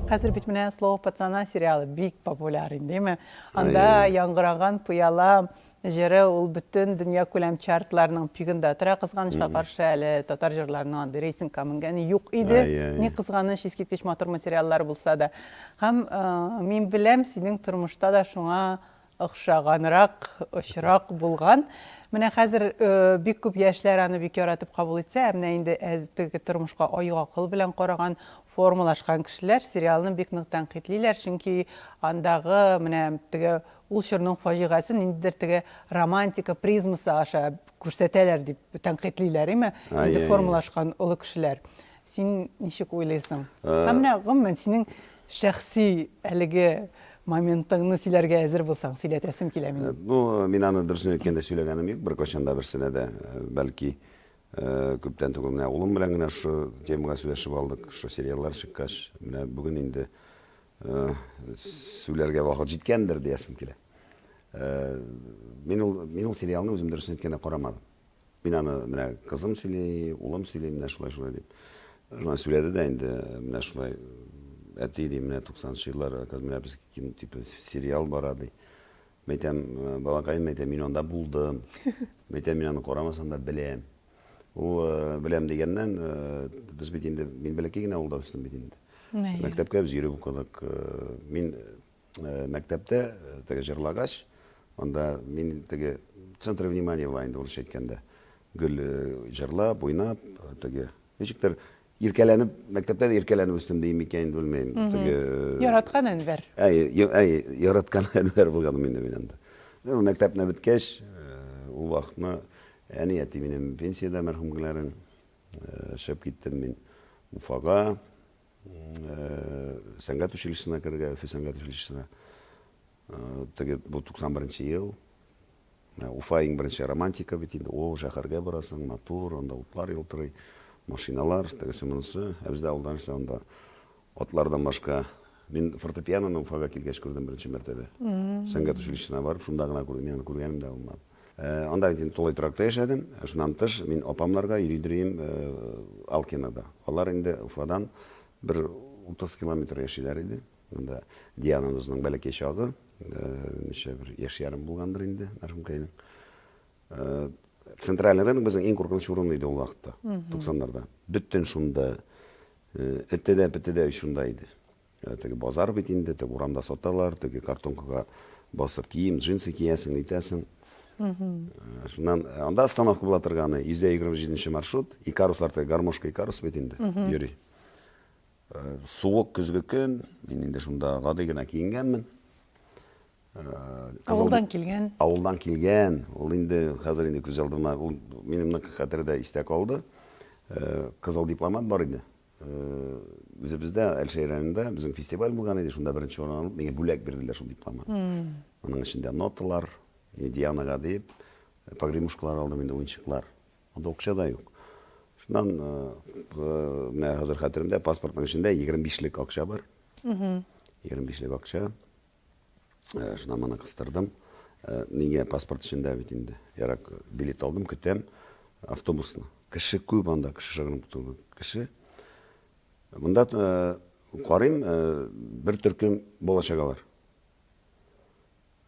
Хәзер бит менә Слово пацана сериалы бик популяр инде, әйме? Анда яңгыраган Пыяла җыры ул бөтен дөньякүләм чартларның пигында тора. Кызганычка каршы, әле татар җырларының андый рейтингка менгәне юк иде. Ни кызганыч, искиткеч матур материаллар булса да. Һәм мин беләм, синең тормышта да шуңа охшаганрак очрак булган. Менә хәзер бик күп яшьләр аны бик яратып кабул итсә, ә менә инде әз теге тормышка аю акыл белән караган, формалашкан кешеләр сериалны бик нык тәнкыйтьлиләр, чөнки андагы менә теге ул чорның фаҗигасен ниндидер теге романтика призмасы аша күрсәтәләр дип тәнкыйтьлиләр, име? Инде формалашкан олы кешеләр. Син ничек уйлыйсың? Һәм менә гомумән синең шәхси әлеге моментыңны сөйләргә әзер булсаң, сөйләтәсем килә минем. Ну, мин аны дөресен әйткәндә сөйләгәнем юк, беркайчан да берсенә дә. Бәлки, күптән түгел менә улым белән генә шушы темага сөйләшеп алдык, шушы сериаллар чыккач, менә бүген инде сөйләргә вакыт җиткәндер диясем килә. Мин ул, мин ул сериалны үзем дөресен әйткәндә карамадым. Мин аны менә кызым сөйли, улым сөйли, менә шулай шулай дип. Шулай сөйләде дә инде, менә шулай әти ди, менә 90 еллар, менә без кино типа сериал бара ди. Мәйтәм, балакаем, мәйтәм, мин анда булдым. Мәйтәм, мин аны карамасам да беләм. Ул беләм дигәннән, без бит инде, мин бәләкәй генә авылда үстем бит инде. Мәктәпкә без йөреп укыдык. Мин Мәктәптә теге җырлагач, анда мин теге центр внимания була инде урысча әйткәндә. Гел җырлап, уйнап, теге ничектер иркәләнеп, мәктәптә дә иркәләнеп үстем дим микән инде белмим. Теге яраткан Әнвәр. Әй, әй, яраткан Әнвәр булганым инде мин анда. Ну, мәктәпне беткәч, ул вакытны әни, әти минем пенсиядә мәрхүмгеләрем. Чыгып киттем мин Уфага. Сәнгать училищесына керергә, Өфе сәнгать училищесына. Теге бу 91 ел. Уфа иң беренче романтика бит инде. О, шәһәргә барасың, матур, анда утлар ялтырый, машиналар, тегесе монысы. Ә бездә авылда нәрсә анда атлардан башка. Мин фортепианоны Уфага килгәч күрдем беренче мәртәбә. Сәнгать училищесына барып, шунда гына күрдем. Мин аны күргәнем дә булмады. Анда инде тулай торакта яшәдем. Шуннан тыш мин апамнарга йөри йөрим Алкинада. Алар инде Уфадан бер 30 километр яшиләр иде. Анда Дианабызның бәләкәй чагы, ничә бер яшь ярым булгандыр инде мәрхүмкәйнең. Центральный рынок безнең иң куркыныч урын иде ул вакытта, 90-ларда. Бөтен шунда, эте дә, пете дә шунда иде. Теге базар бит инде, теге урамда саталар, теге картонкага басып кием, джинсы киясең, нитәсең. Шуннан анда остановка була торганы, 127 маршрут, Икаруслар теге гармошка Икарус бит инде йөри. Суык көзге көн, мин инде шунда гади генә киенгәнмен. Авылдан килгән. Авылдан килгән. Ул инде хәзер инде күз алдыма, ул минем нык хәтердә истә калды. Кызыл дипломат бар иде. Үзебездә Әлшәй районында безнең фестиваль булган иде, шунда беренче урын алып, миңа бүләк бирделәр шул дипломны. Аның эчендә ноталар, Дианага дип, погремушкалар алдым инде, уенчыклар. Анда акча да юк. Шуннан менә хәзер хәтеремдә, паспортның эчендә 25лек акча бар. 25лек акча. Шуннан моны кыстырдым. Нигә паспорт эчендә бит инде. Ярак билет алдым, көтәм автобусны. Кеше күп анда, кеше шыгрым тулы кеше. Монда карыйм, бер төркем бала чагалар.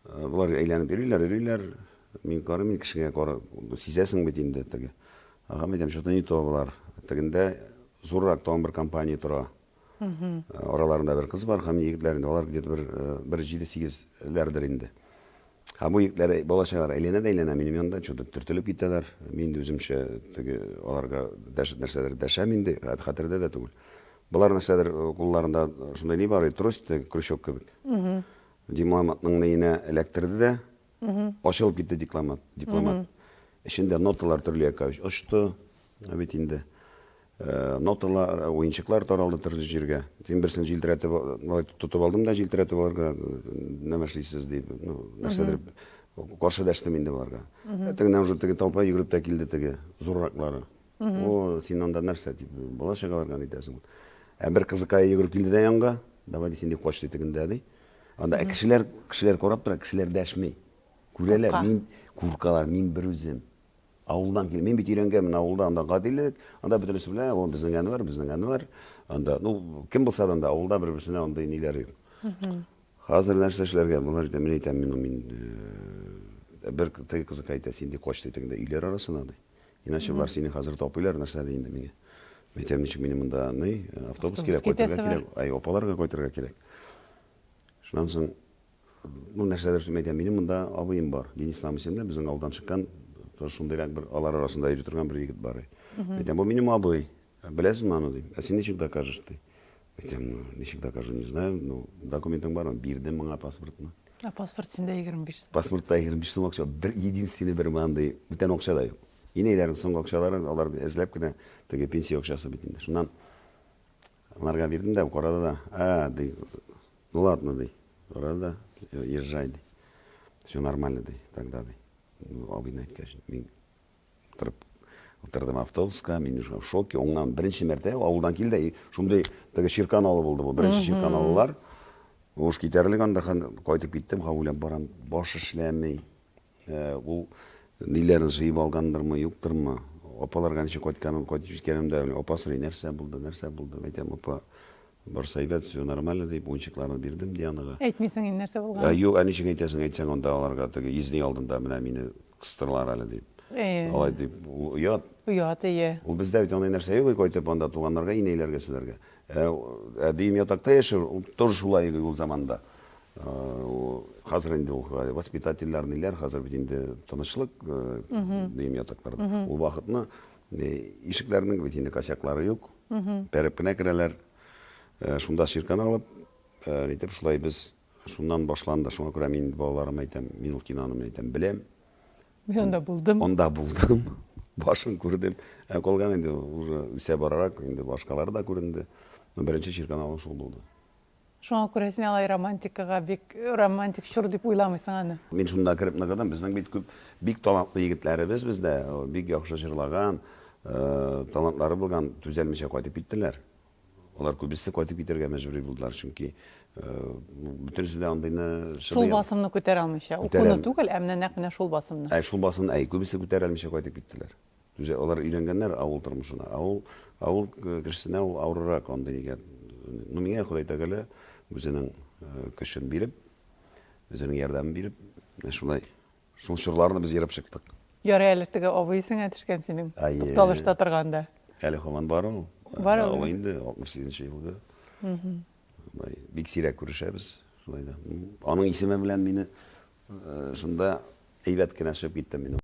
Болар әйләнеп йөриләр, йөриләр. Мин карыйм, мин кешегә кара, сизәсең бит инде теге. Ага, әйтәм, что-то не то болар. Тегендә зуррак тагын бер компания тора. Араларында бер кыз бар һәм егетләр инде, алар где-то бер, бер җиде-сигезләрдер инде. Һәм бу егетләр, бала-чагалар әйләнә дә әйләнә минем янда, что-то төртелеп китәләр. Мин инде үземчә теге аларга дәш, нәрсәдер дәшәм инде, хәтердә дә түгел. Болар нәрсәдер кулларында шундай ни бар, трость, теге крючок кебек. Дипломатның миенә эләктерде дә, ачылып китте дипломат. Дипломат. Эчендә ноталар төрле якка очты бит инде. Ноталар, уенчыклар таралды төрле җиргә. Мин берсен җилтерәтеп, болай тотып алдым да җилтерәтеп аларга, нәмә эшлисез дип, ну, нәрсәдер каршы дәштем инде боларга. Тегеннән уже теге толпа йөгереп тә килде теге зурраклары. О, син анда нәрсә дип, бала чагаларга нитәсең. Ә бер кызыкай йөгереп килде дә янга, давай ди, син дип кач ди тегендә ди. Анда кешеләр, кешеләр карап тора, кешеләр дәшми. Күрәләр, мин куркалар, мин бер үзем. Авылдан килеп, мин бит өйрәнгәнмен авылда, анда гадилек, анда бөтенесе белә, о, безнең Әнвәр, безнең Әнвәр. Анда, ну, кем булса да анда авылда бер-берсенә андый ниләр юк. Хәзер нәрсә эшләргә? Болар әйтә, мин әйтәм, мин, мин э, бер теге кызыкай әйтә, син ди кач ди тегендә өйләр арасына ди. Иначе болар сине хәзер тапыйлар, нәрсә ди инде миңа. Мин әйтәм, ничек минем монда ни, автобус кирәк, кайтырга кирәк, ай, апаларга кайтырга кирәк. Шуннан соң, ну, нәрсәдер шул әйтәм, минем монда абыем бар, Денис Ислам исемле, безнең авылдан чыккан, тоже шундыйрак бер, алар арасында йөри торган бер егет бар. Әйтәм, бу минем абый. Беләсеңме аны, дим. Ә син ничек докажешь, ди. Әйтәм, ну, ничек докажу, не знаю, ну, документың бармы? Бирдем моңа паспортны. Ә паспорт синдә 25 сум. Паспортта 25 сум акча, бер единственный бер мондый бүтән акча да юк. Инәйләрнең соңгы акчалары, алар эзләп кенә теге пенсия акчасы бит инде. Шуннан аларга бирдем дә, карады да, а, ди, ну ладно, ди. Карады да, езжай, ди. Все нормально, ди, тогда, ди. Ну, абыйны әйткәч, мин Утырып утырдым автобуска, мин уже в шоке. Уңнан беренче мәртәбә авылдан килде, и шундый теге чиркан алу булды бу. Беренче чиркан алулар. Уш китәрлек анда кайтып киттем, һәм уйлап барам, баш эшләми. Э, ул ниләрен җыеп алгандырмы, юктырмы? Апаларга ничек кайтканым, кайтып җиткәнем дә, апа сорый, нәрсә булды, нәрсә булды? Әйтәм, апа, Барса әйбәт, все нормально дип, уенчыкларны бирдем Дианага. Әйтмисең инде нәрсә булганын. Ә, юк, ә ничек әйтәсең, әйтсәң анда аларга теге изни алдында менә мине кыстыралар әле дип. Әйе. Алай дип, ул оят. Оят, әйе. Ул бездә бит андый нәрсә юк, кайтып анда туганнарга, инәйләргә сөйләргә. Ә, ә дөем ятакта яшәү, ул тоже шулай иде ул заманда. Хәзер инде ул воспитательләр ниләр, хәзер бит инде тынычлык дөем ятакларда. Ул вакытны ишекләрнең бит инде косяклары юк. Бәреп кенә керәләр. Э, шунда чиркан алып, э, нитеп шулай без шуннан башланды. Шуңа күрә мин балаларыма әйтәм, мин ул киноны мин әйтәм, беләм. Мин анда булдым. Анда булдым. Башын күрдем. Ә калган инде уже үсә барарак, инде башкалары да күренде. Но беренче чиркан алу шул булды. Шуңа күрә син алай романтикага бик романтик чор дип уйламыйсың аны. Мин шунда кереп ныгыдым. Безнең бит күп бик талантлы егетләребез бездә, бик яхшы җырлаган, талантлары булган, түзәлмичә кайтып киттеләр. Алар күбесе кайтып китәргә мәҗбүри булдылар, чөнки бөтенесе дә андыйны чыдый. Шул басымны күтәрә алмыйча. Укуны түгел, ә менә нәкъ менә шул басымны. Ә шул басымны, әй, күбесе күтәрә алмыйча кайтып киттеләр. Үзе алар өйрәнгәннәр авыл тормышына. Авыл, авыл кешесенә ул авыррак андый нигә. Ну, миңа Ходай Тәгалә үзенең көчен биреп, үзенең ярдәмен биреп, менә шулай шул чорларны без ерып чыктык. Ярый әле теге абый исеңә төшкән синең. Тукталышта торганда. Әле һаман бар ул. Бар ул. Олы инде, 68 елгы. Шулай бик сирәк күрешәбез. Шулай да. Аның исеме белән мине шунда әйбәт кенә чыгып киттем мин.